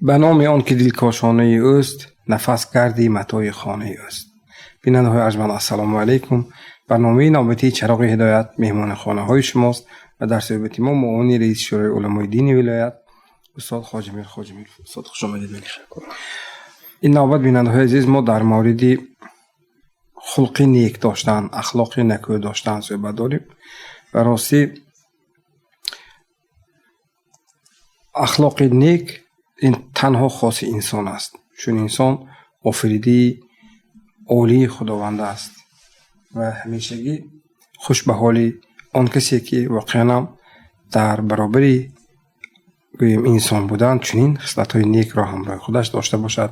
Ба номи он ки дилкошонаи ӯст, нафас гарди матои хонаи ӯст. Бинандаҳои арҷманд, ассалому алайкум. Барномаи навбатии Чароғи ҳидоят меҳмони хонаҳои шумост ва дар суҳбати мо муовини раиси Шӯрои уламои дини вилоят устод Хоҷамир Хоҷамиров. Устод, хуш омадед. Ин навбат, бинандаҳои азиз, мо дар мавриди хулқи нек доштан, ахлоқи некӯ доштан суҳбат дорем. Ва ростӣ, ахлоқи нек ин танҳо хоси инсон аст, чун инсон офаридаи олии Худованд аст ва ҳамешагӣ хуш ба ҳоли он касе, ки воқеан дар баробари гӯем инсон будан чунин хислатҳои некро ҳамроҳи худаш дошта бошад,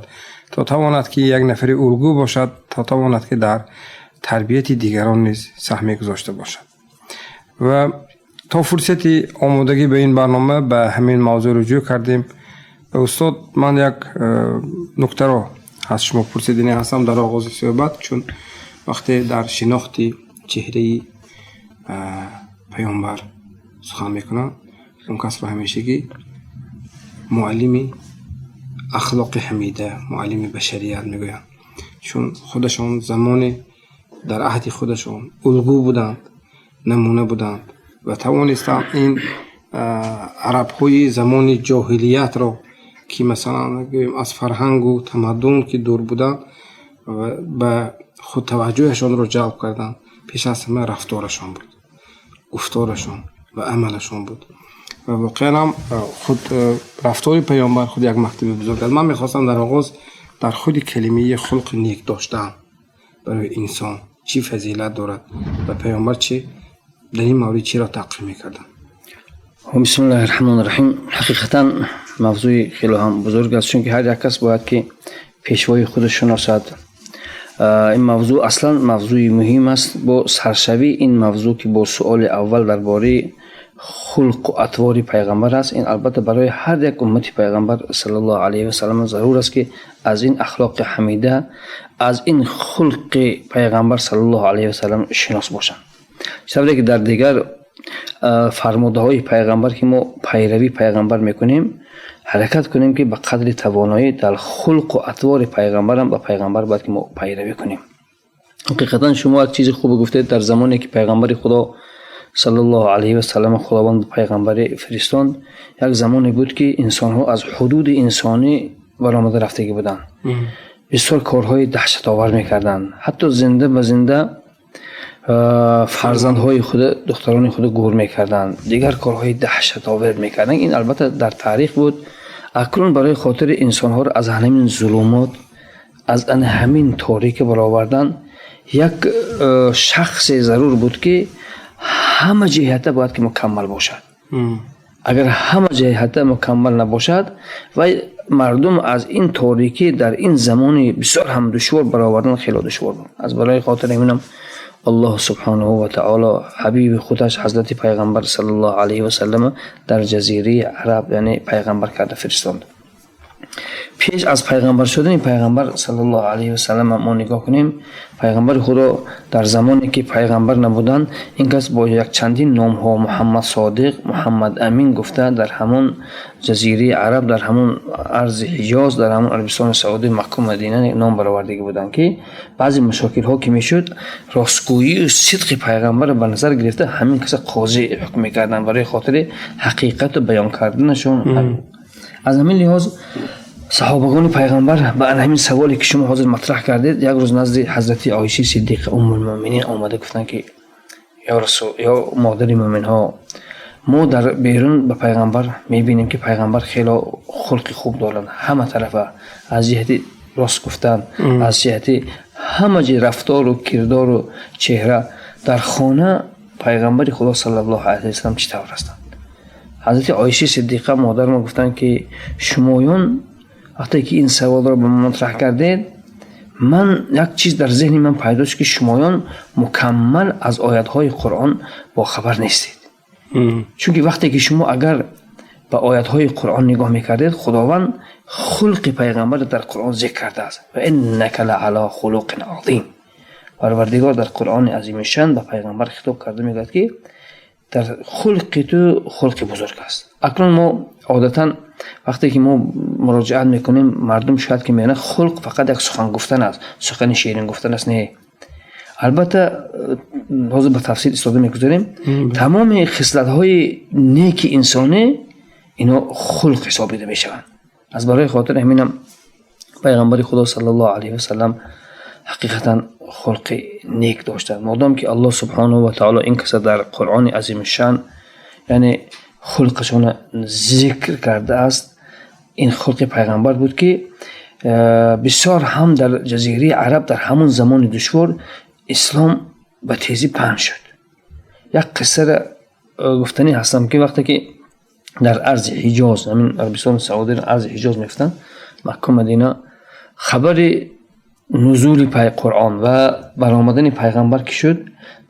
то тавонад, ки як нафари улгӯ бошад, то тавонад, ки дар тарбияти дигарон низ саҳме гузошта бошад. Ва то фурсати омодагӣ ба ин барнома ба ҳамин мавзӯъ руҷӯъ кардем. Устод, ман як нуктаро аз шумо пурсидани ҳастам дар оғози суҳбат, чун вақте дар шинохти чеҳраи паёмбар сухан мекунанд, он касро ҳамешагӣ муаллими ахлоқи ҳамида, муаллими башарият мегӯянд, чун худашон замоне дар аҳди худашон улгӯ буданд, намуна буданд ва тавонистанд ин арабҳои замони ҷоҳилиятро, ки масалан гӯем аз фарҳангу тамаддун ки дур буданд, ва ба худ таваҷҷӯҳашонро ҷалб карданд. Пеш аз ҳама рафторашон буд, гуфторашон ва амалашон буд. Ва воқеан ҳам худ рафтори паёмбар худ як мактаби бузург аст. Ман мехостам дар оғоз дар худи калимаи хулқи нек доштан барои инсон чӣ фазилат дорад ва паёмбар чӣ дар ин маврид чиро таъқиб мекарданд? Бисмиллаҳи раҳмони раҳим. Ҳақиқатан мавзӯи хеле ҳам бузург аст, чунки ҳар як кас бояд ки пешвои худро шиносад. Ин мавзӯъ аслан мавзӯи муҳим аст. Бо саршавии ин мавзӯъ, ки бо суоли аввал дар бораи хулқу атвори пайғамбар аст, ин албатта барои ҳар як уммати пайғамбар саллаллоҳу алайҳи васаллам зарур аст, ки аз ин ахлоқи ҳамида, аз ин хулқи пайғамбар саллаллоҳу алайҳи васаллам шинос бошанд. Чӣ ки дар дигар фармудаҳои пайғамбар, ки мо пайравии пайғамбар мекунем, ҳаракат кунем, ки ба қадри тавоноӣ дар хулқу атвори пайғамбарам ба пайғамбар бояд ки мо пайравӣ кунем. Ҳақиқатан шумо як чизи хубе гуфтед. Дар замоне ки пайғамбари Худо саллаллоҳу алайҳи васаллам Худованд ба пайғамбарӣ фиристонд, як замоне буд, ки инсонҳо аз ҳудуди инсонӣ баромада рафтагӣ буданд, бисёр корҳои даҳшатовар мекарданд, ҳатто зинда ба зинда фарзандҳои худ, духтарони худ гӯр мекарданд, дигар корҳои даҳшатовар мекарданд. Ин албатта дар таърих буд. Акнун барои хотири инсонҳоро аз ҳамин зулумот, аз ҳамин торикӣ баровардан, як шахсе зарур буд, ки ҳама ҷиҳата бояд ки мукаммал бошад. Агар ҳама ҷиҳата мукаммал набошад, вай мардум аз ин торикӣ дар ин замони бисёр ҳам душвор баровардан хеле душвор буд. Аз барои хотири ҳаминам Аллоҳ субҳонаҳу ва таоло ҳабиби худаш ҳазрати пайғамбар саллаллоҳу алайҳи васаллам дар ҷазираи Араб, яъне пайғамбар карда фиристонд. Пеш аз пайғамбар шудани пайғамбар саллаллоҳу алайҳи васаллам мо нигоҳ кунем, пайғамбари Худо дар замоне ки пайғамбар набуданд, ин кас бо якчандин номҳо, Муҳаммад Содиқ, Муҳаммад Амин гуфта, дар ҳамон ҷазираи Араб, дар ҳамон арзи Ҳиҷоз, дар ҳамон Арабистони Саудӣ, Макку, Мадина ном баровардагӣ буданд, ки баъзе мушокилҳо ки мешуд, ростгӯию сидқи пайғамбарро ба назар гирифта, ҳамин каса қозӣ ҳукм мекарданд барои хотири ҳақиқату баён карданашон. Аз ҳамин лиҳоз саҳобагони пайғамбар ба ҳамин саволе, ки шумо ҳозир матраҳ кардед, як рӯз назди ҳазрати Оишаи Сиддиқа Уммулмӯъминин омада гуфтанд, ки ё расул, ё модари мӯъминҳо, мо дар берун ба пайғамбар мебинем, ки пайғамбар хело хулқи хуб доранд, ҳама тарафа, аз ҷиҳати рост гуфтан, аз ҷиҳати ҳама ҷи рафтору кирдору чеҳра. Дар хона пайғамбари Худо саллаллоҳу алайҳи васаллам чӣ тавр ҳастанд? Ҳазрати Оишаи Сиддиқа модари мо гуфтанд, ки шумоён вақте ки ин саволро ба ман матраҳ кардед, ман як чиз дар зеҳни ман пайдо шуд, ки шумоён мукаммал аз оятҳои Қуръон бохабар нестед, чунки вақте ки шумо агар ба оятҳои Қуръон нигоҳ мекардед, Худованд хулқи пайғамбарро дар Қуръон зикр кардааст: ва иннака лаала хулуқин азим. Парвардигор дар Қуръони азимушшан ба пайғамбар хитоб карда мегӯяд, ки Дар хулқи ту хулқи бузург аст. Акнун мо одатан вақте ки мо муроҷиат мекунем, мардум шояд ки мегӯянд, хулқ фақат як сухан гуфтан аст, сухани ширин гуфтан аст. Не, албатта, ҳозир ба тафсил истода мегузорем. Тамоми хислатҳои неки инсонӣ, ино хулқ ҳисобида мешаванд. Аз барои хотири ҳаминам пайғамбари Худо саллаллоҳу алайҳи васаллам ҳақиқатан хулқи нек доштанд. Модом ки Аллоҳ субҳонаҳу ва таоло ин каса дар Қуръони азимушшаън, яъне хулқашона зикр кардааст, ин хулқи пайғамбар буд, ки бисёр ҳам дар Ҷазираи Араб дар ҳамон замони душвор ислом ба тезӣ паҳн шуд. Як қиссаро гуфтанӣ ҳастам, ки вақте ки дар арзи Ҳиҷоз, ҳамин Арабистони Саудиро арзи Ҳиҷоз мегуфтанд, Макку, Мадина, хабари нузули Қуръон ва баромадани пайғамбар ки шуд,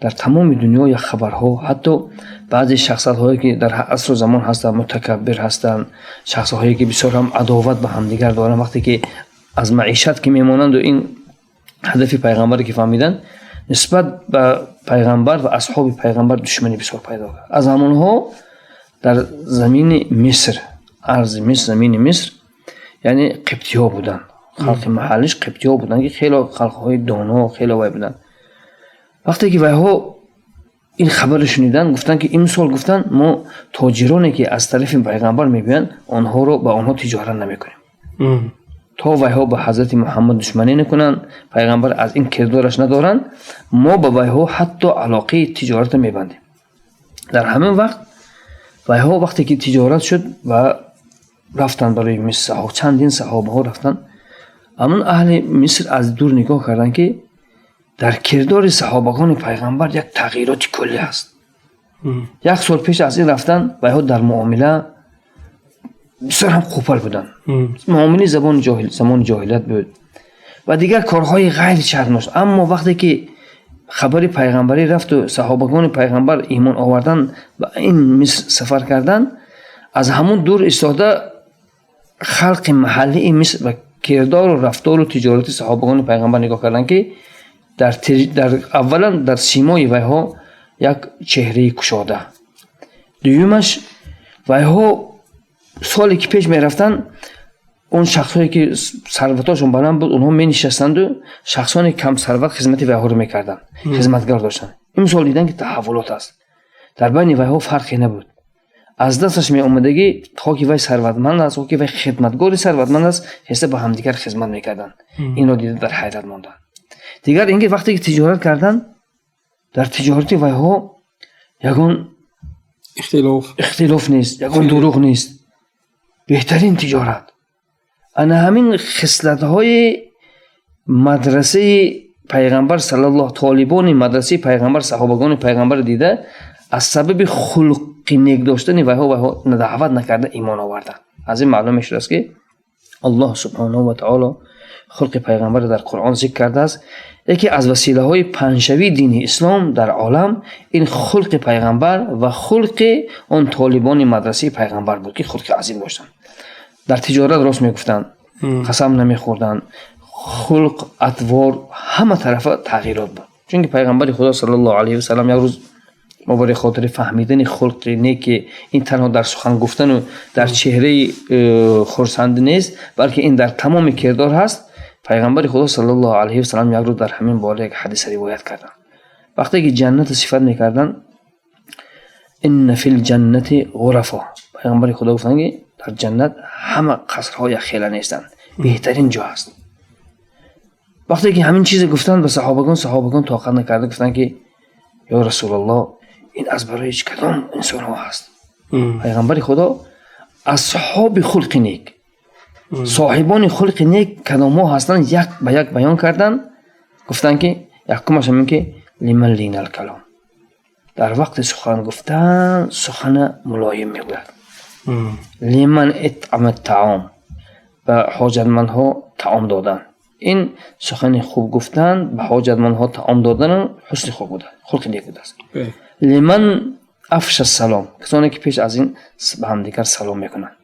дар тамоми дунё як хабарҳо, ҳатто баъзе шахсиятҳое, ки дар асру замон ҳастанд, мутакаббир ҳастанд, шахсҳое, ки бисёр ҳам адоват ба ҳамдигар доранд, вақте ки аз маишат ки мемонанду ин ҳадафи пайғамбаре ки фаҳмиданд, нисбат ба пайғамбар ва асҳоби пайғамбар душманӣ бисёр пайдо кард. Аз ҳамонҳо дар замини Миср, арзи Миср, замини Миср, яъне қибтиҳо буданд. Халқи маҳаллиш қибтиҳо буданд, ки хело халқҳои доно, хело вай буданд. Вақте ки вайҳо ин хабарро шуниданд, гуфтанд, ки имсол, гуфтанд, мо тоҷироне, ки аз тарафи пайғамбар мебиёянд, онҳоро ба онҳо тиҷорат намекунем, то вайҳо ба ҳазрати Муҳаммад душманӣ накунанд, пайғамбар аз ин кирдораш надоранд, мо ба вайҳо ҳатто алоқаи тиҷоратро мебандем. Дар ҳамин вақт вайҳо вақте ки тиҷорат шуд ва рафтанд барои Миср, чандин саҳобаҳо рафтанд. Ҳамон аҳли Миср аз дур нигоҳ карданд, ки дар кирдори саҳобагони пайғамбар як тағйироти куллӣ ҳаст. Як сол пеш аз ин рафтан вайҳо дар муомила бисёр ҳам қӯпал буданд, муомилаи забони ҷоҳил, замони ҷоҳилият буд ва дигар корҳои ғайри шармнок. Аммо вақте ки хабари пайғамбарӣ рафту саҳобагони пайғамбар имон овардан, ба ин Миср сафар карданд, аз ҳамон дур истода халқи маҳаллии Миср ба кирдору рафтору тиҷорати саҳобагони пайғамбар нигоҳ карданд, ки дар аввалан дар симои вайҳо як чеҳраи кушода, дуюмаш, вайҳо соле ки пеш мерафтанд, он шахсҳое, ки сарватошон баланд буд, онҳо менишастанду шахсони камсарват хизмати вайҳоро мекарданд, хизматгар доштанд. Имсол диданд, ки таҳаввулот аст, дар байни вайҳо фарқе набуд. Аз дасташ меомадагӣ, хо ки вай сарватманд аст, хо ки вай хидматгори сарватманд аст, хеста ба ҳамдигар хизмат мекарданд. Инро дида дар ҳайрат монданд. Дигар ин ки вақте ки тиҷорат карданд, дар тиҷорати вайҳо ягон ихтилоф ихтилоф нест, ягон дурӯғ нест, беҳтарин тиҷорат. Ана ҳамин хислатҳои мадрасаи пайғамбар саллаллоҳ, толибони мадрасаи пайғамбар, саҳобагони пайғамбар дида, аз сабаби хулқи нек доштани вайҳо, вайҳо даъват накарда имон оварданд. Аз ин маълум мешудааст, ки Аллоҳ субҳонаҳу ва таоло хулқи пайғамбарро дар Қуръон зикр кардааст. Яке аз василаҳои паҳншавии дини ислом дар олам ин хулқи пайғамбар ва хулқи он толибони мадрасаи пайғамбар буд, ки хулқи азим доштанд, дар тиҷорат рост мегуфтанд, қасам намехӯрданд, хулқ, атвор, ҳама тарафа тағйирот буд. Чунки пайғамбари Худо саллаллоҳу алайҳи васаллам як рӯз, мо барои хотири фаҳмидани хулқи неки, ин танҳо дар сухан гуфтану дар чеҳраи хурсандӣ нест, балки ин дар тамоми кирдор ҳаст. Пайғамбари Худо саллаллоҳу алайҳи васаллам як рӯз дар ҳамин бора як ҳадиса ривоят карданд. Вақте ки ҷаннатро сифат мекарданд, инна фил ҷаннати ғурафо, пайғамбари Худо гуфтанд, ки дар ҷаннат ҳама қасрҳо якхела нестанд, беҳтарин ҷо ҳаст. Вақте ки ҳамин чизе гуфтанд ба саҳобагон, саҳобагон тоқат накарда гуфтанд, ки ё Расулаллоҳ, ин аз барои кадом инсонҳо ҳаст? Пайғамбари Худо асҳоби хулқи нек, соҳибони хулқи нек кадомҳо ҳастанд, як ба як баён карданд. Гуфтанд, ки якумаш ҳамин ки лиман линал калом, дар вақти сухан гуфтан сухана мулоим мегӯяд, лиман итъама таом, ба ҳоҷатмандҳо таом додан, ин сухани хуб гуфтан, ба ҳоҷатмандҳо таом додан ҳусни хуб буда, хулқи нек будааст, лиман афша салом, касоне ки пеш аз ин ба ҳамдигар салом мекунанд,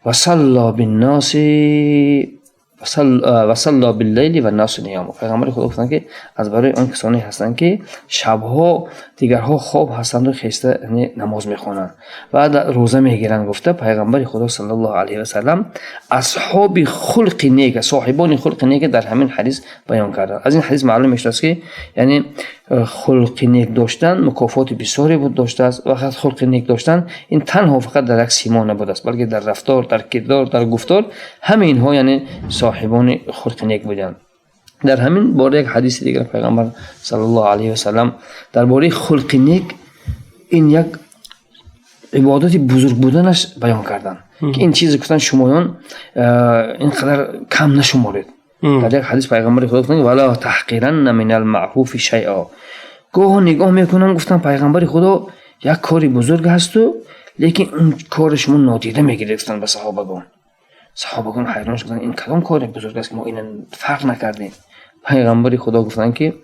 ва салло бинноси Ва салло биллайли ваннасу ниём. Пайғамбари Худо гуфтанд, ки аз барои он касоне ҳастанд, ки шабҳо дигарҳо хоб ҳастанду хеста намоз мехонанд ва рӯза мегиранд, гуфта пайғамбари Худо саллаллоҳу алайҳи васаллам асҳоби хулқи нека, соҳибони хулқи нека дар ҳамин ҳадис баён карданд. Аз ин ҳадис маълум мешавад, ки яъне хулқи нек доштан мукофоти бисёре буд доштааст ва хулқи нек доштан ин танҳо фақат дар як симо набудааст, балки дар рафтор, дар кирдор, дар гуфтор, ҳамаи инҳо яъне соҳибони хулқи нек буданд. Дар ҳамин бора як ҳадиси дигар пайғамбар саллаллоҳу алайҳи васаллам дар бораи хулқи нек ин як ибодати бузург буданаш баён карданд, ки ин чизе гуфтанд, шумоён ин қадар кам нашуморед. Дар як ҳадис пайғамбари Худо гуфтанд: вала таҳқиранна минал маъруфи шайъа. Гоҳо нигоҳ мекунам, гуфтанд пайғамбари Худо, як кори бузург ҳасту, лекин он кори шумо нодида мегиред, гуфтанд ба саҳобагон. Саҳобагон ҳайрон шуданд: ин кадом кори бузург аст, ки мо ина фарқ накардем? Пайғамбари Худо гуфтанд, ки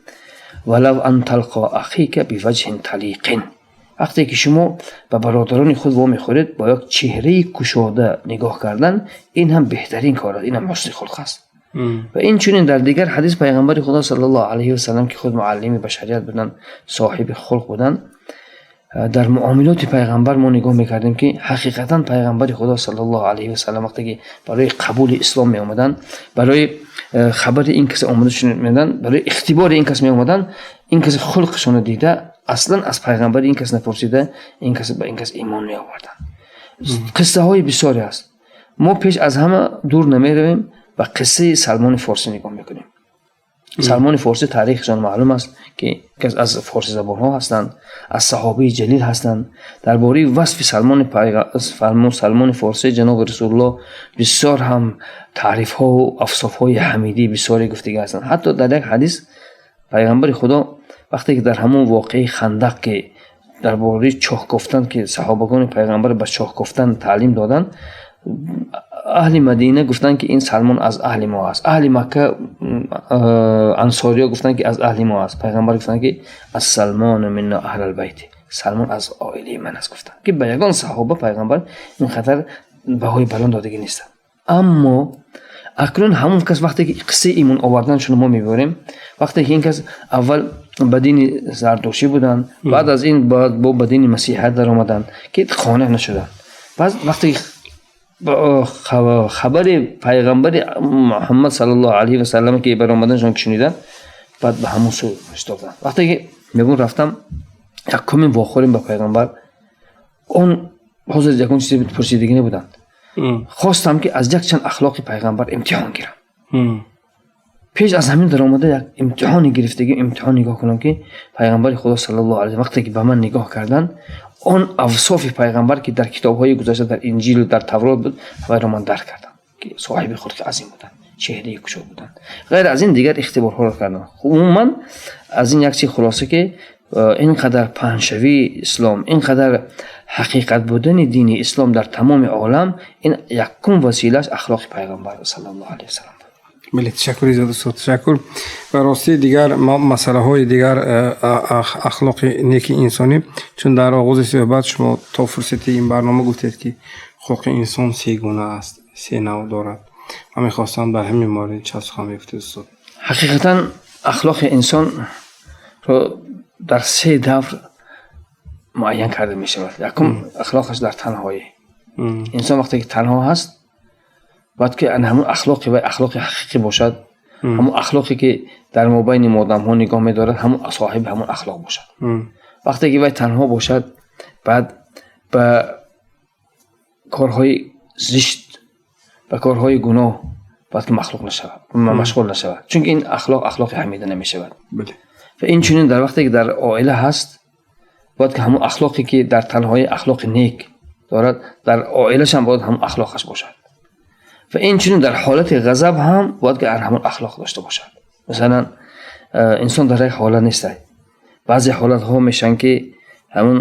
валав ан талқо ахика биваҷҳин талиқин. Вақте ки шумо ба бародарони худ вомехӯред, бо як чеҳраи кушода нигоҳ кардан, ин ҳам беҳтарин кор аст, ин ҳам ҳусни хулқ аст. Ва инчунин дар дигар ҳадис пайғамбари Худо саллаллоҳу алайҳи васаллам, ки худ муаллими башарият буданд, соҳиби хулқ буданд, дар муомилоти пайғамбар мо нигоҳ мекардем, ки ҳақиқатан пайғамбари Худо саллаллоҳу алайҳи васаллам вақте ки барои қабули ислом меомаданд, барои хабари ин кас омода меомаданд, барои ихтибори ин кас меомаданд, ин кас хулқашонро дида, аслан аз пайғамбари ин кас напурсида, ин кас ба ин кас имон меоварданд. Қиссаҳои бисёре аст. Мо пеш аз ҳама дур намеравем, ба қиссаи Салмони Форсӣ нигоҳ мекунем. Салмони Форсӣ таърихшон маълум аст, ки аз форсизабонҳо ҳастанд, аз саҳобаи ҷалил ҳастанд. Дар бораи васфи Салмони Форсӣ ҷаноби Расулуллоҳ бисёр ҳам таърифҳову авсофҳои ҳамидӣ бисёре гуфтагӣ ҳастанд. Ҳатто дар як ҳадис пайғамбари Худо вақте ки дар ҳамон воқеаи Хандақ, ки дар бораи чоҳ кофтан, ки саҳобагони пайғамбар ба чоҳ кофтан таълим доданд, аҳли Мадина гуфтанд, ки ин Салмон аз аҳли мо аст. Аҳли Макка, ансориё гуфтанд, ки аз аҳли мо аст. Пайғамбар гуфтанд, ки ассалмону минна аҳлал байти, Салмон аз оилаи ман аст, гуфтанд, ки ба ягон саҳоба пайғамбар ин қадар баҳои баланд додагӣ нестанд. Аммо акнун ҳамон кас вақте ки қиссаи имон оварданашонро мо мебарем, вақте ки ин кас аввал ба дини зардушӣ буданд, баъд аз ин бо ба дини масеҳият даромаданд, ки қонеъ нашуданд. Баъд вақте хабари пайғамбари Муҳаммад саллаллоҳу алайҳи васаллам ки баромаданашон ки шуниданд, баъд ба ҳамон сӯ шитобданд. Вақте ки мегӯн, рафтам, якумин вохӯрем ба пайғамбар, он ҳозир ягон чизе пурсидагӣ набуданд. Хостам, ки аз якчанд ахлоқи пайғамбар имтиҳон гирам. Пеш аз ҳамин даромада як имтиҳони гирифтагӣ, имтиҳон нигоҳ кунам, ки пайғамбари Худо саллаллоҳу алайҳи вақте ки ба ман нигоҳ карданд, он авсофи пайғамбар, ки дар китобҳои гузашта, дар Инҷилу дар Таврот буд, вайро ман дарк кардам, ки соҳиби хулқи азим буданд, чеҳраи кушод буданд. Ғайр аз ин дигар ихтиборҳоро кардам. Умуман аз ин як чиз хулоса, ки ин қадар паҳншавии ислом, ин қадар ҳақиқат будани дини ислом дар тамоми олам, ин якум василааш ахлоқи пайғамбар саллаллоҳу алайҳи васаллам. Бале, ташаккури зиёд, устод, ташаккур. Ва ростӣ дигар масъалаҳои дигар ахлоқи неки инсонӣ, чун дар оғози суҳбат шумо то фурсати ин барнома гуфтед, ки хулқи инсон се гуна аст, се навъ дорад. Ман мехостам дар ҳамин маврид чанд сухан мегуфтед, устод. Ҳақиқатан ахлоқи инсонро дар се давр муайян карда мешавад. Якум, ахлоқаш дар танҳоӣ. Инсон вақте ки танҳо ҳаст, бояд ки ҳамун ахлоқи вай ахлоқи ҳақиқӣ бошад, ҳамун ахлоқе ки дар мобайни одамҳо нигоҳ медорад, ҳамун соҳиби ҳамун ахлоқ бошад. Вақте ки вай танҳо бошад, баъд ба корҳои зишт, ба корҳои гуноҳ бояд ки махлуқ нашавад, машғул нашавад, чунки ин ахлоқ ахлоқи ҳамида намешавад. Ва инчунин дар вақте ки дар оила ҳаст, бояд ки ҳамун ахлоқе ки дар танҳоӣ ахлоқи нек дорад, дар оилашам бояд ҳамун ахлоқаш бошад. Ва инчунин дар ҳолати ғазаб ҳам бояд ки ҳамун ахлоқ дошта бошад. Масалан, инсон дар як ҳолат нестай. Баъзе ҳолатҳо мешаванд, ки ҳамун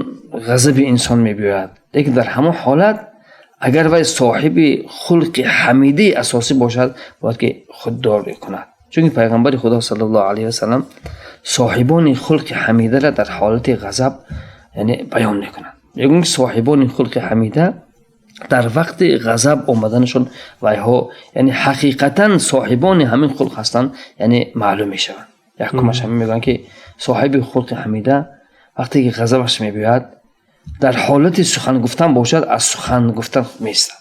ғазаби инсон мебиёяд, лекин дар ҳамон ҳолат агар вай соҳиби хулқи ҳамидаи асосӣ бошад, бояд ки худдорӣ кунад, чунки пайғамбари Худо саллаллоҳу алайҳи васаллам соҳибони хулқи ҳамидаро дар ҳолати ғазаб яъне баён мекунанд. Мегӯянд, ки соҳибони хулқи ҳамида Дар вақти ғазаб омаданашон вайҳо, яъне ҳақиқатан соҳибони ҳамин хулқ ҳастанд, яъне маълум мешаванд. Якумаш ҳамин мегӯянд, ки соҳиби хулқи ҳамида вақте ки ғазабаш мебиёяд, дар ҳолати сухан гуфтан бошад, аз сухан гуфтан меистад.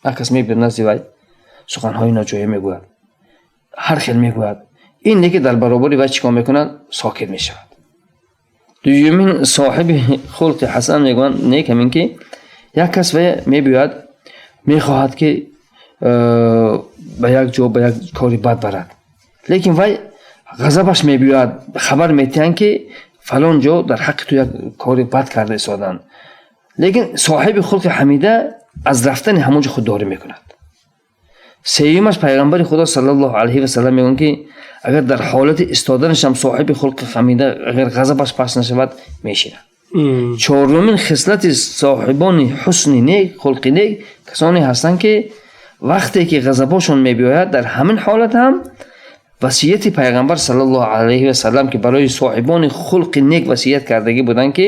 Ҳар кас мебиёд назди вай, суханҳои ноҷоя мегӯяд, ҳар хел мегӯяд, ин неки дар баробари вай чӣ кор мекунад? Сокит мешавад. Дуюмин соҳиби хулқи ҳасан мегӯянд нек ҳамин ки як кас вай мебиёяд, мехоҳад, ки ба як ҷо, ба як кори бад барад, лекин вай ғазабаш мебиёяд. Хабар метиҳанд, ки фалон ҷо дар ҳаққи ту як кори бад карда истоданд, лекин соҳиби хулқи ҳамида аз рафтани ҳамон ҷо худдорӣ мекунад. Сеюмаш, Пайғамбари Худо саллаллоҳу алайҳи васалам мегӯянд, ки агар дар ҳолати истоданашам соҳиби хулқи ҳамида агар ғазабаш паст нашавад, мешинад. Чорумин хислати соҳибони ҳусни нек, хулқи нек, касоне ҳастанд, ки вақте ки ғазабошон мебиёяд, дар ҳамин ҳолат ҳам васияти Пайғамбар саллаллоҳу алайҳи васалам, ки барои соҳибони хулқи нек васият кардагӣ буданд, ки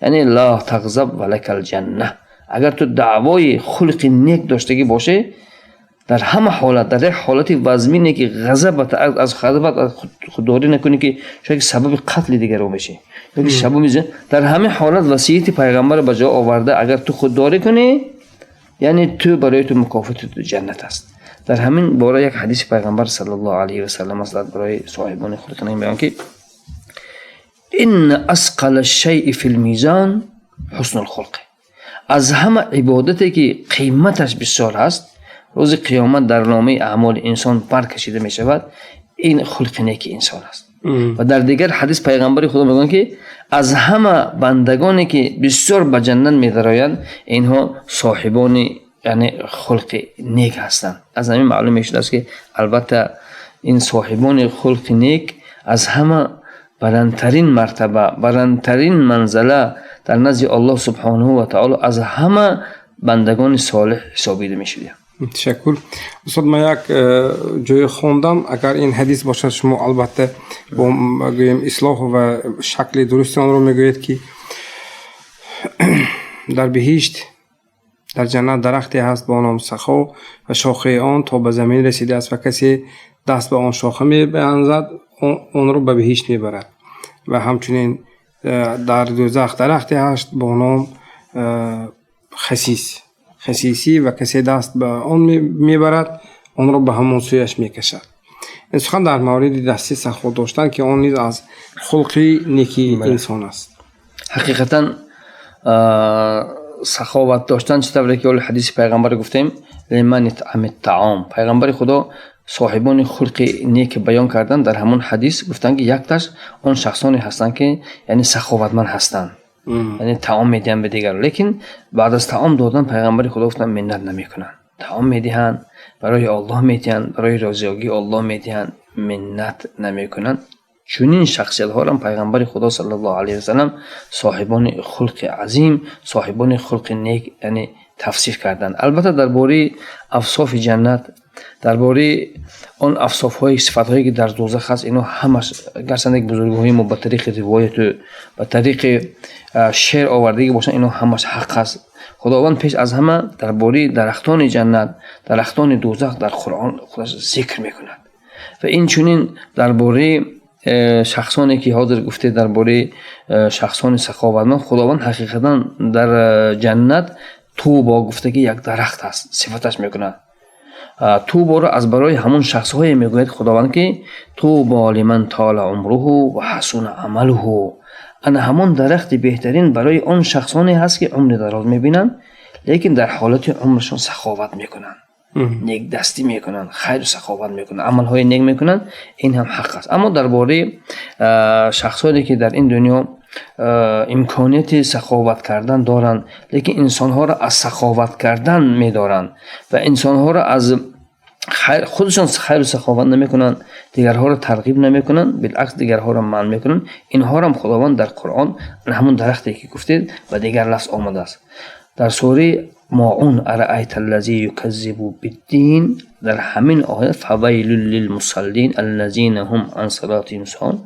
яъне ла тағзаб ва лакал ҷанна, агар ту даъвои хулқи нек доштагӣ бошӣ, дар ҳама ҳолат, дар як ҳолати вазмине ки ғазабат, аз ғазабат худдорӣ накунӣ, ки шояд ки сабаби қатли дигарон бишӣ ёки сабаби, дар ҳамин ҳолат васияти Пайғамбарро ба ҷо оварда, агар ту худдорӣ кунӣ, яъне ту барои ту мукофоти ҷаннат аст. Дар ҳамин бора як ҳадиси Пайғамбар саллаллоҳу алайҳи васалам аст дар бораи соҳибони хулқи нек, мегӯянд, ки инна асқала шайи фил мизон ҳуснул хулқи. Аз ҳама ибодате ки қиматаш бисёр аст, рӯзи қиёмат дар номаи аъмоли инсон баркашида мешавад, ин хулқи неки инсон аст. Ва дар дигар ҳадис Пайғамбари Худо мегӯянд, ки аз ҳама бандагоне ки бисёр ба ҷаннат медароянд, инҳо соҳибони, яъне, хулқи нек ҳастанд. Аз ҳамин маълум мешудааст, ки албатта ин соҳибони хулқи нек аз ҳама баландтарин мартаба, баландтарин манзала дар назди Аллоҳ субҳонаҳу ва таоло аз ҳама бандагони солеҳ ҳисобида мешуданд. Ташаккур, устод. Ман як ҷое хондам, агар ин ҳадис бошад, шумо албатта бо гӯем ислоҳ ва шакли дурусти онро мегӯед, ки дар биҳишт, дар ҷаннат дарахте ҳаст бо номи Сахо ва шохаи он то ба замин расидааст ва касе даст ба он шоха мебанзад, онро ба биҳишт мебарад. Ва ҳамчунин дар дӯзах дарахте ҳаст бо ном Хасис, Хасисӣ, ва касе даст ба он мебарад, онро ба ҳамон сӯяш мекашад. Ин сухан дар мавриди дасти сахо доштан, ки он низ аз хулқи неки инсон аст. Ҳақиқатан, саховат доштан, чӣ тавре ки оли ҳадиси Пайғамбар гуфтем, лиман таом, Пайғамбари Худо соҳибони хулқи нек баён кардан, дар ҳамон ҳадис гуфтанд, ки якташ он шахсоне ҳастанд, ки яъне саховатманд ҳастанд, яъне таом медиҳанд ба дигар, лекин баъд аз таом додан, Пайғамбари Худо гуфтанд, миннат намекунанд. Таом медиҳанд, барои Оллоҳ медиҳанд, барои розиёгии Оллоҳ медиҳанд, миннат намекунанд. Чунин шахсиятҳоро Пайғамбари Худо саллаллоҳу алайҳи васалам соҳибони хулқи азим, соҳибони хулқи нек, яъне, тавсиф карданд. Албатта, дар бораи авсофи ҷаннат, дар бораи он авсофҳои, сифатҳое ки дар дӯзах аст, ино ҳамаш, гарчанде ки бузургҳои мо ба тариқи ривояту ба тариқи шеър овардагӣ бошанд, ино ҳамаш ҳақ аст. Худованд пеш аз ҳама дар бораи дарахтони ҷаннат, дарахтони дӯзах дар Қуръон худаш зикр мекунад. Ва инчунин дар бораи шахсоне ки ҳозир гуфтед, дар бораи шахсони саховатманд, Худованд ҳақиқатан дар ҷаннат Тубо гуфта, ки як дарахт аст, сифаташ мекунад. Туборо аз барои ҳамон шахсҳое мегӯяд Худованд, ки тубо лиман тола умруҳу ва ҳасуна амалуҳу. Ана ҳамон дарахти беҳтарин барои он шахсоне ҳаст, ки умри дароз мебинанд, лекин дар ҳолати умрашон саховат мекунанд, некдастӣ мекунанд, хайру саховат мекунанд, амалҳои нек мекунанд. Ин ҳам ҳақ аст. Аммо дар бораи шахсоне ки дар ин дунё имконияти саховат кардан доранд, лекин инсонҳоро аз саховат кардан медоранд ва инсонҳоро аз худашон хайру саховат намекунанд, дигарҳоро тарғиб намекунанд, билакс дигарҳоро манъ мекунанд, инҳоро Худованд дар Қуръон ҳамон дарахте ки гуфтед, ба дигар лафз омадааст дар сураи Моун: араайта аллази юказзибу биддин. Дар ҳамин оя: фавайлун лилмусаллин аллазина ҳум ан салотиҳим соҳун.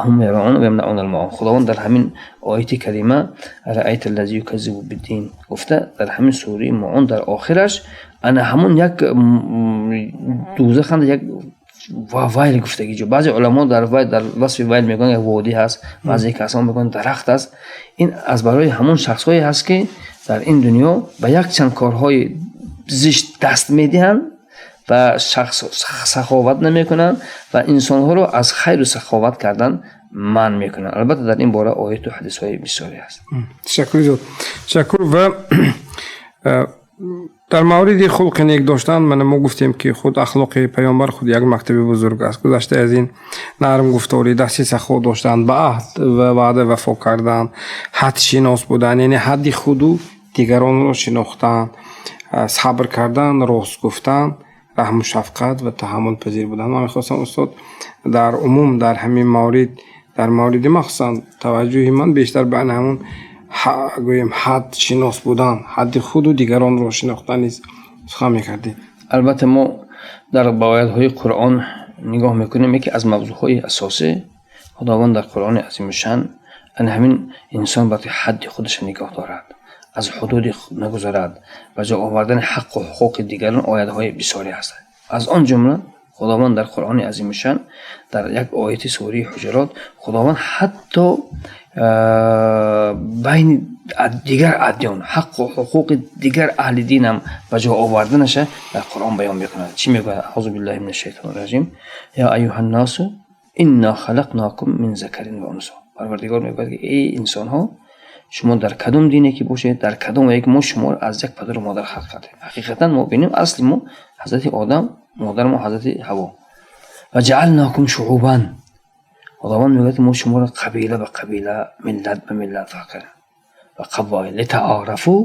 Ҳум юраун ва ямнаунал маун. Худованд дар ҳамин ояти карима араайта аллази юказзибу биддин гуфта, дар ҳамин сураи Маун дар охираш ана ҳамун як дӯзаханда як вайл гуфтагӣ ҷо. Баъзе уламо дар вай, дар васфи вайл мегӯянд, як водӣ ҳаст, баъзе касон мегӯянд, дарахт аст. Ин аз барои ҳамон шахсҳое ҳаст, ки дар ин дунё ба якчанд корҳои зишт даст медиҳанд ва шахс саховат намекунанд ва инсонҳоро аз хайру саховат кардан манъ мекунанд. Албатта, дар ин бора ояту ҳадисҳои бисёре ҳаст. Ташаккури зиёд, ташаккур. Ва дар мавриди хулқи нек доштан, мана мо гуфтем, ки худ ахлоқи паёмбар худ як мактаби бузург аст. Гузашта аз ин, нарм гуфторӣ, дасти сахо доштан, ба аҳд ва ваъда вафо кардан, ҳадшинос будан, яъне ҳадди худу дигаронро шинохтан, сабр кардан, рост гуфтан, раҳму шафқат ва таҳаммулпазир будан. Ман мехостам, устод, дар умум дар ҳамин маврид, дар мавриди махсусан таваҷҷӯҳи ман бештар ба ана ҳамун, гӯем, ҳадшинос будан, ҳадди худу дигаронро шинохтан низ сухан мекардед. Албатта, мо дар оятҳои Қуръон нигоҳ мекунем, яке аз мавзӯъҳои асосӣ Худованд дар Қуръони азимушшан ана ҳамин: инсон бояд ҳадди худашро нигоҳ дорад, аз ҳудуди нагузарад, ба ҷо овардани ҳаққу ҳуқуқи дигарон. Оятҳои бисёре ҳастанд. Аз он ҷумла Худованд дар Қуръони азимушшан дар як ояти сураи Ҳуҷурот Худованд ҳатто байни дигар адён ҳаққу ҳуқуқи дигар аҳли динам ба ҷо оварданаша дар Қуръон баён мекунад. Чӣ мегӯяд? Аъузу биллаҳи мина шайтони раҷим. Я аюҳаннасу инна халақнакум мин закарин ва унсо. Парвардигор мегӯяд, ки эй инсонҳо, шумо дар кадом дине ки бошед, дар кадом як, мо шуморо аз як падару модар халқ кардем. Ҳақиқатан мо бинем, асли мо ҳазрати Одам, модари мо ҳазрати Ҳаво. Ва ҷаалнакум шуъубан. Худованд мегӯяд, ки мо шуморо қабила ба қабила, миллат ба миллат фарқ кардем. Ва қабоил литаорафу.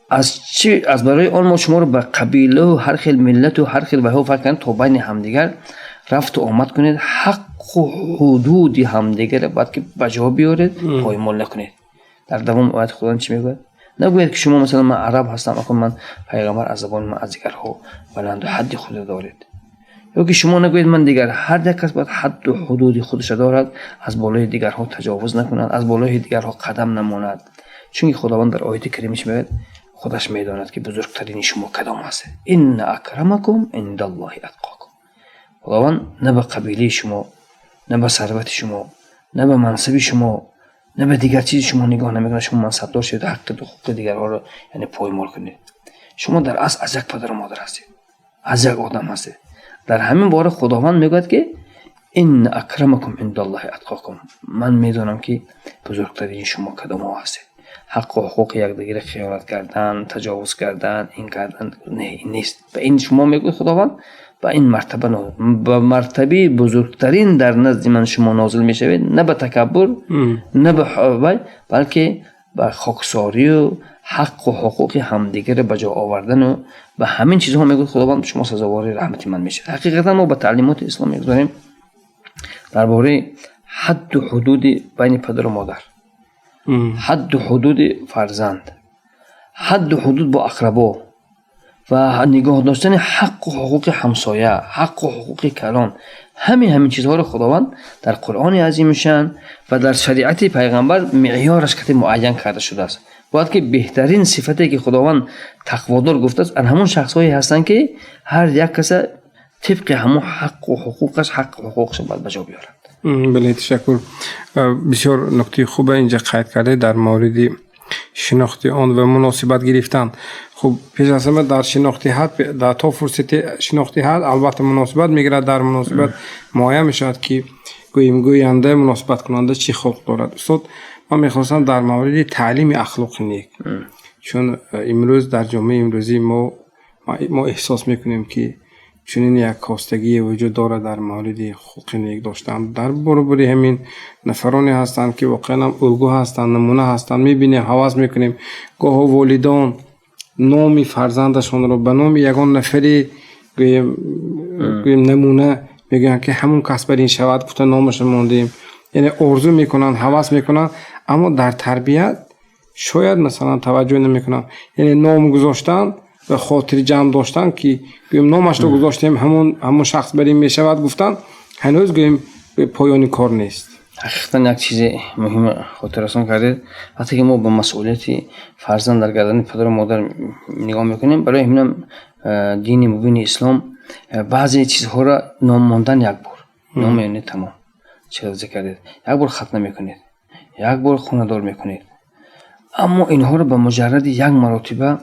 Аз чӣ? Аз барои он мо шуморо ба қабилаву ҳар хел миллату ҳар хел вайҳо фарқ кардем, то байни ҳамдигар рафту омад кунед, ҳаққу ҳудуди ҳамдигарро бояд ки ба ҷо биёред, поймол накунед. Дар давоми оят Худованд чӣ мегӯяд? Нагӯяд, ки шумо, масалан, ман араб ҳастам, акун ман пайғамбар аз забони ман аз дигарҳо баланду, ҳадди худро доред. Ё ки шумо нагӯед, ман дигар. Ҳар як кас бояд ҳадду ҳудуди худашро дорад, аз болои дигарҳо таҷовуз накунад, аз болои дигарҳо қадам намонад. Чунки Худованд дар ояти карима чӣ мегӯяд? Худаш медонад, ки бузургтарини шумо кадом аст. Инна акрамакум индаллоҳи атқокум. Худованд на ба қабилаи шумо, на ба сарвати шумо, на ба мансаби шумо, на ба дигар чизи шумо нигоҳ намекунад. Шумо мансабдор шавед, ҳаққи ҳуқуқи дигарҳоро, яъне, поймол кунед. Шумо дар асл аз як падару модар ҳастед, аз як одам ҳастед. Дар ҳамин бора Худованд мегӯяд, ки инна акрамакум индаллоҳи атқокум. Ман медонам, ки бузургтарини шумо кадомҳо ҳастед. Ҳаққу ҳуқуқи якдигарро хиёнат кардан, таҷовуз кардан, ин кардан не, ин нест. Ба ин шумо, мегӯяд Худованд, ба ин мартаба, ба мартабаи бузургтарин дар назди ман шумо нозил мешавед на ба такаббур, на ба вай, балки ба хоксорию ҳаққу ҳуқуқи ҳамдигарро ба ҷо овардану ба ҳамин чизҳо, мегӯяд Худованд, шумо сазовори раҳмати ман мешавед. Ҳақиқатан мо ба таълимоти ислом мегузорем дар бораи ҳадду ҳудуди байни падару модар, ҳадду ҳудуди фарзанд, ҳадду ҳудуд бо ақрабо ва нигоҳ доштани ҳаққу ҳуқуқи ҳамсоя, ҳаққу ҳуқуқи калон. Ҳамин чизҳоро Худованд дар Қуръони азимушшаън ва дар шариати пайғамбар меъёраш кати муайян карда шудааст. Бояд ки беҳтарин сифате, ки Худованд тақводор гуфтааст, ан ҳамон шахсҳое ҳастанд, ки ҳар як каса тибқи ҳамон ҳаққу ҳуқуқаш, ҳаққу ҳуқуқашро бояд ба ҷо биёрад. Бале, ташаккур. Бисёр нуктаи хубе инҷа қайд кардед дар мавриди шинохти он ва муносибат гирифтан. Хуб, пеш аз ҳама дар шинохти ҳад, то фурсати шинохти ҳад, албатта, муносибат мегирад. Дар муносибат муайян мешавад, ки гӯем, гӯянда, муносибаткунанда чӣ хулқ дорад. Устод, ман мехостам дар мавриди таълими ахлоқи нек, чун имрӯз дар ҷомеаи имрӯзии мо эҳсос мекунем, ки чунин як костагие вуҷуд дорад дар мавриди хулқи нек доштан. Дар баробари ҳамин нафароне ҳастанд, ки воқеан ҳам улгӯ ҳастанд, намуна ҳастанд, мебинем, ҳавас мекунем. Гоҳо волидон номи фарзандашонро ба номи ягон нафаре, гӯем, намуна мегӯянд, ки ҳамон кас бар ин шавад гуфта номашро мондем, яъне орзу мекунанд, ҳавас мекунанд, аммо дар тарбият шояд, масалан, таваҷҷӯҳ намекунанд. Яъне ном гузоштан ва хотирҷамъ доштан, ки гӯем, номашро гузоштем, ҳамон шахс бар ин мешавад гуфтан, ҳанӯз, гӯем, Поёни кор нест. Ҳақиқатан, як чизи муҳима хотиррасон кардед. Вақте ки мо ба масъулияти фарзанд дар гардани падару модар нигоҳ мекунем, барои ҳаминам дини мубини ислом баъзе чизҳоро ном мондан, як бор ном меонед, тамом. Чӣ зикр кардед, як бор хатна мекунед, як бор хонадор мекунед, аммо инҳоро ба муҷарради як маротиба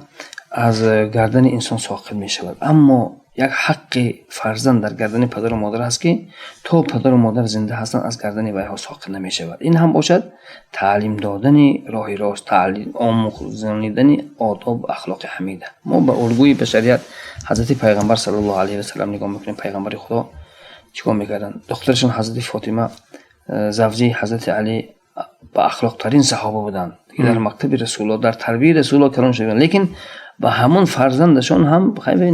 аз гардани инсон соқит мешавад. Аммо як ҳаққи фарзанд дар гардани падару модар ҳаст, ки то падару модар зинда ҳастанд, аз гардани вайҳо соқит намешавад. Ин ҳам бошад таълим додани роҳи рост, таълим омӯзонидани одобу ахлоқи ҳамида. Мо ба улгӯи башарият, ҳазрати Пайғамбар саллаллоҳу алайҳи васаллам, нигоҳ мекунем. Пайғамбари Худо чӣ кор мекарданд? Духтарашон ҳазрати Фотима, завҷаи ҳазрати Алӣ, ба ахлоқтарин саҳоба буданд, дар мактаби Расулулло, дар тарбияи Расулулло калон шуданд, лекин ба ҳамон фарзандашон ҳам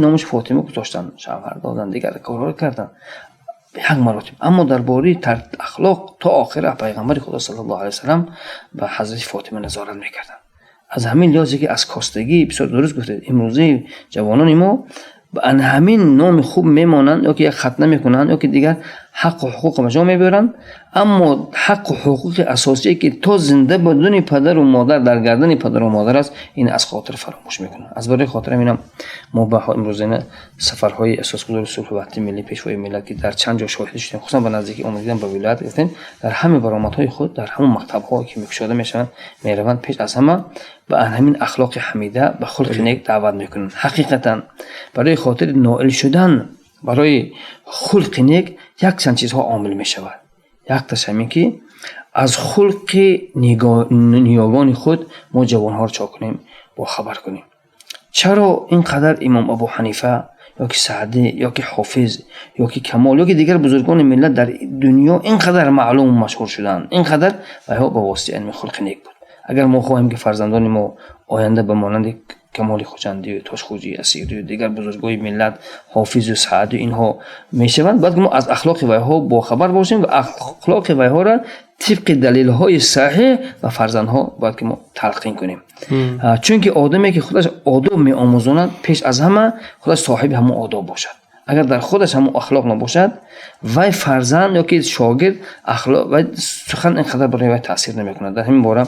номаш Фотима гузоштанд, шавҳар доданд, дигар корҳоро карданд як маротиба. Аммо дар бораи ахлоқ то охира Пайғамбари Худо саллаллоҳу алайҳи васаллам ба ҳазрати Фотима назорат мекарданд. Аз ҳамин лиҳозе ки аз костагӣ, бисёр дуруст гуфтед, имрӯзаи ҷавонони мо ба ана ҳамин номи хуб мемонанд ё ки як хатна мекунанд, ё ки дигар ҳаққу ҳуқуқро ба ҷо мебаранд, аммо ҳаққу ҳуқуқи асосие, ки то зинда будани падару модар дар гардани падару модар аст, ин аз хотир фаромӯш мекунанд. Аз барои хотир ҳаминам мо ба имрӯзина сафарҳои Асосгузори сулҳу ваҳдати миллӣ, Пешвои миллат, ки дар чанд ҷо шоҳид шудем, хусусан ба наздикӣ омадидан ба вилоят гирифтем, дар ҳама баромадҳои худ, дар ҳамон мактабҳо, ки кушода мешаванд, мераванд, пеш аз ҳама ба ҳамин ахлоқи ҳамида, ба хулқи нек даъват мекунанд. Ҳақиқатан, барои хотири ноил шудан барои хулқи нек якчанд чизҳо омил мешавад. Якташ ҳамин ки аз хулқи ниёгони худ мо ҷавонҳоро чо кунем, бохабар кунем. Чаро ин қадар имом Абу Ҳанифа ё ки Саъдӣ, ё ки Ҳофиз, ё ки Камол, ё ки дигар бузургони миллат дар дунё ин қадар маълуму машҳур шуданд? Ин қадар вайҳо ба воситаи илми хулқи нек буд. Агар мо хоҳем, ки фарзандони мо оянда ба монанди Камоли Хуҷандию, Тошхӯҷии Асирию дигар бузургони миллат, Ҳофизу Саъду инҳо мешаванд, бояд ки мо аз ахлоқи вайҳо бохабар бошем ва ахлоқи вайҳоро тибқи далелҳои саҳеҳ ба фарзандҳо бояд ки мо талқин кунем. Чунки одаме, ки худаш одоб меомӯзонад, пеш аз ҳама худаш соҳиби ҳамон одоб бошад. Агар дар худаш ҳамон ахлоқ набошад, вай фарзанд ё ки шогирд вай сухан ин қадар барои вай таъсир намекунад. Дар ҳамин бора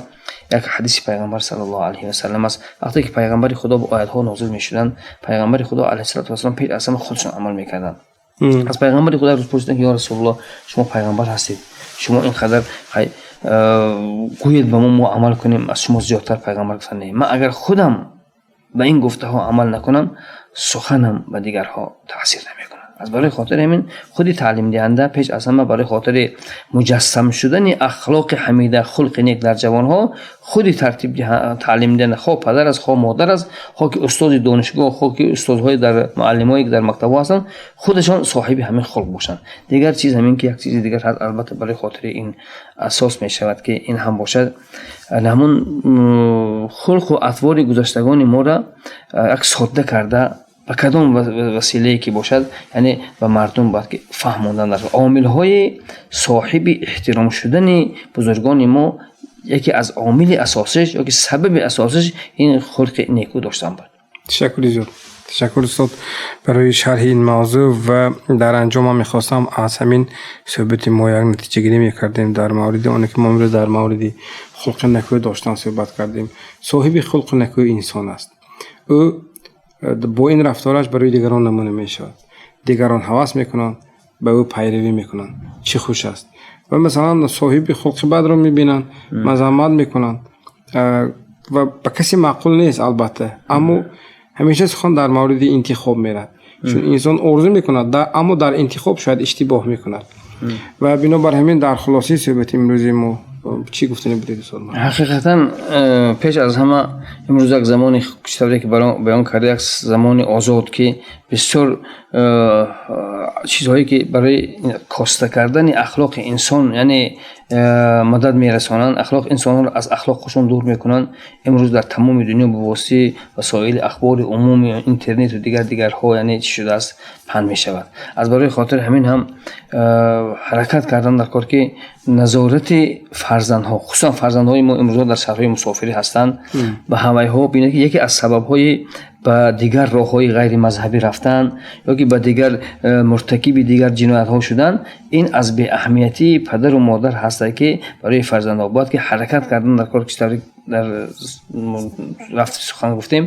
як ҳадиси Пайғамбар саллаллоҳу алайҳи васаллам аст. Вақте ки Пайғамбари Худо ба оятҳо нозил мешуданд, Пайғамбари Худо алайҳиссалоту вассалом пеш аз ҳама худашон амал мекарданд. Аз Пайғамбари Худо рӯз пурсиданд, ки: «Ё Расулуллоҳ, шумо пайғамбар ҳастед, шумо ин қадар гӯед ба мо, мо амал кунем, аз шумо зиёдтар». Пайғамбар гуфтанд: «Не, ман агар худам ба ин гуфтаҳо амал накунам, суханам ба дигарҳо таъсир намекунад». Аз барои хотири ҳамин худи таълимдиҳанда пеш аз ҳама барои хотири муҷассам шудани ахлоқи ҳамида, хулқи нек дар ҷавонҳо, худи тартиб таълимдиҳанда, хоҳ падар аст, хоҳ модар аст, хоҳ ки устоди донишгоҳ, хоҳ ки устодҳои дар муаллимое, ки дар мактабҳо ҳастанд, худашон соҳиби ҳамин хулқ бошанд. Дигар чиз ҳамин ки як чизи дигар ҳаст, албатта, барои хотири ин асос мешавад, ки ин ҳам бошад ҳамун хулқу атвори гузаштагони моро як содда карда, ба кадом василае ки бошад, яъне ба мардум бояд ки фаҳмондан. Дар омилҳои соҳиби эҳтиром шудани бузургони мо яке аз омили асосиш ё ки сабаби асосиш ин хулқи неку доштан буд. Ташаккури зиёд, ташаккур, устод, барои шарҳи ин мавзӯъ. Ва дар анҷом ман мехостам, аз ҳамин суҳбати мо як натиҷагирӣ мекардем дар мавриди оне, ки мо имрӯз дар мавриди хулқи некӯ доштан суҳбат кардем. Соҳиби хулқи некӯ инсон аст, ӯ бо ин рафтораш барои дигарон намуна мешавад, дигарон ҳавас мекунанд, ба ӯ пайравӣ мекунанд. Чӣ хуш аст! Ва масалан, соҳиби хулқи бадро мебинанд, мазаммат мекунанд ва ба касе маъқул нест, албатта. Аммо ҳамеша сухан дар мавриди интихоб меравад, чун инсон орзу мекунад, аммо дар интихоб шояд иштибоҳ мекунад. Ва бинобар ҳамин, дар хулосаи суҳбати имрӯзи мо чӣ гуфтанӣ будед, устод? Ҳақиқатан, пеш аз ҳама, имрӯз як замони, чӣ тавре ки баён карда, як замони озод, ки бисёр чизҳое, ки барои коста кардани ахлоқи инсон, яъне мадад мерасонанд, ахлоқи инсонҳоро аз ахлоқашон дур мекунанд, имрӯз дар тамоми дунё ба воситаи васоили ахбори умумӣ, интернету дигар дигарҳо, яъне чӣ шудааст, паҳн мешавад. Аз барои хотири ҳамин ҳам ҳаракат кардан дар кор, ки назорати фарзандҳо, хусусан фарзандҳои мо имрӯзҳо дар шаҳрҳои мусофирӣ ҳастанд, ба ҳамаиҳо бинед, ки яке аз сабабҳои Ба дигар роҳҳои ғайримазҳабӣ рафтан ё ки ба дигар муртакиби дигар ҷиноятҳо шудан, ин аз беаҳамиятии падару модар ҳастад, ки барои фарзандҳо бояд ки ҳаракат кардан дар кор, ки дар рафти сухан гуфтем,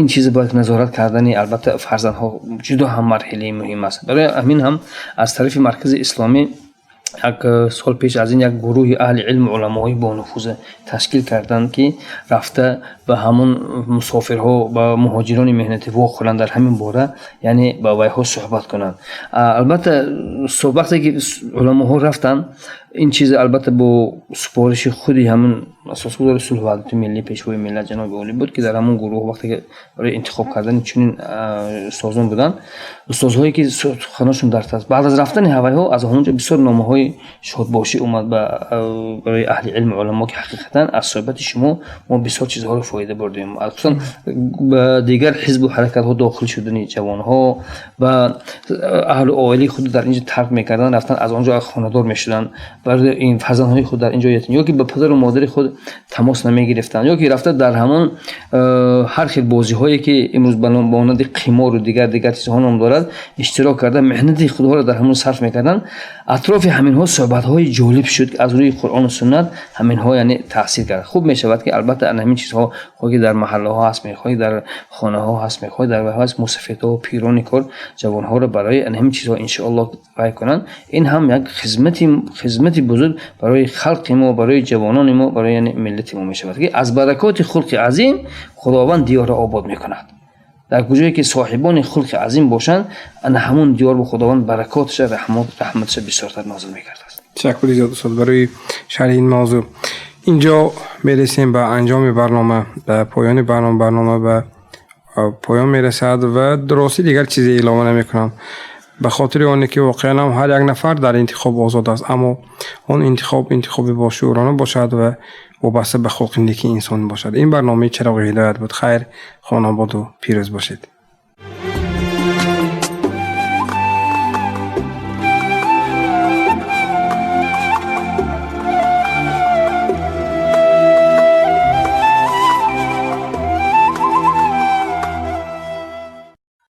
ин чиз бояд назорат кардани, албатта, фарзандҳо ҷудо ҳам марҳилаи муҳим аст. Барои ҳамин ҳам аз тарафи маркази исломӣ як сол пеш аз ин як гурӯҳи аҳли илму уламоҳои бонуфуза ташкил карданд, ки рафта ба ҳамон мусофирҳо, ба муҳоҷирони меҳнатӣ вохӯранд, дар ҳамин бора, яъне ба вайҳо суҳбат кунанд. Албатта, вақте ки уламоҳо рафтанд, ин чиз, албатта, бо супориши худи ҳамин асосгузори сулҳу ваҳдати миллӣ, пешвои миллат, ҷаноби олӣ буд, ки дар ҳамон гурӯҳ вақте ки барои интихоб кардани чунин устозон буданд, устозҳое ки суханошон дар баъд аз рафтани ҳавайҳо аз ҳамон ҷо бисёр номаҳои шодбошӣ омад барои аҳли илму уламо, ки ҳақиқатан аз суҳбати шумо мо бисёр чизҳоро фоида бурдем. Хусусан ба дигар ҳизбу ҳаракатҳо дохил шудани ҷавонҳо ва аҳлу оилаи худ дар инҷо тарк мекарданд, рафтан аз он ҷо хонадор мешуданд, барои ин фарзандҳои худ дар инҷо ятим ё ки ба падару модари худ тамос намегирифтанд, ё ки рафта дар ҳамон ҳар хел бозиҳое, ки имрӯз ба монанди қимору дигар дигар чизҳо ном дорад, иштирок карда, меҳнати худҳоро дар ҳамон сарф мекарданд. Атрофи ҳаминҳо суҳбатҳои ҷолиб шуд, ки аз рӯи Қуръону суннат ҳаминҳо, яъне, таъсир кард. Хуб мешавад, ки, албатта, ан ҳамин чизҳо, хоҳ ки дар маҳаллаҳо ҳаст, мехоҳӣ дар хонаҳо ҳаст, мехоҳӣ дар вайҳо ҳаст, мусафидҳо, пирони кор ҷавонҳоро барои ан ҳамин чизҳо, иншоаллоҳ, вай кунанд. Ин ҳам як хизмати бузург барои халқи мо, барои ҷавонони мо, барои, яъне, миллати мо мешавад, ки аз баракоти хулқи азим Худованд диёрро обод мекунад. Дар куҷое ки соҳибони хулқи азим бошанд, ана ҳамон диёр бо Худованд баракоташа, раҳматаша бисёртар нозил мекардааст. Ташаккури зиёд, устод, барои шарҳи ин мавзӯъ. Инҷо мерасем ба анҷоми барнома, ба поёни барнома. Барнома ба поён мерасад ва ростӣ дигар чизе илова намекунам, ба хотири оне ки воқеан ҳам ҳар як нафар дар интихоб озод аст, аммо он интихоб интихоби бошӯурона бошад ва вобаста ба хулқи неки инсон бошад. Ин барномаи «Чароғи ҳидоят» буд. Хайр, хонободу пирӯз бошед.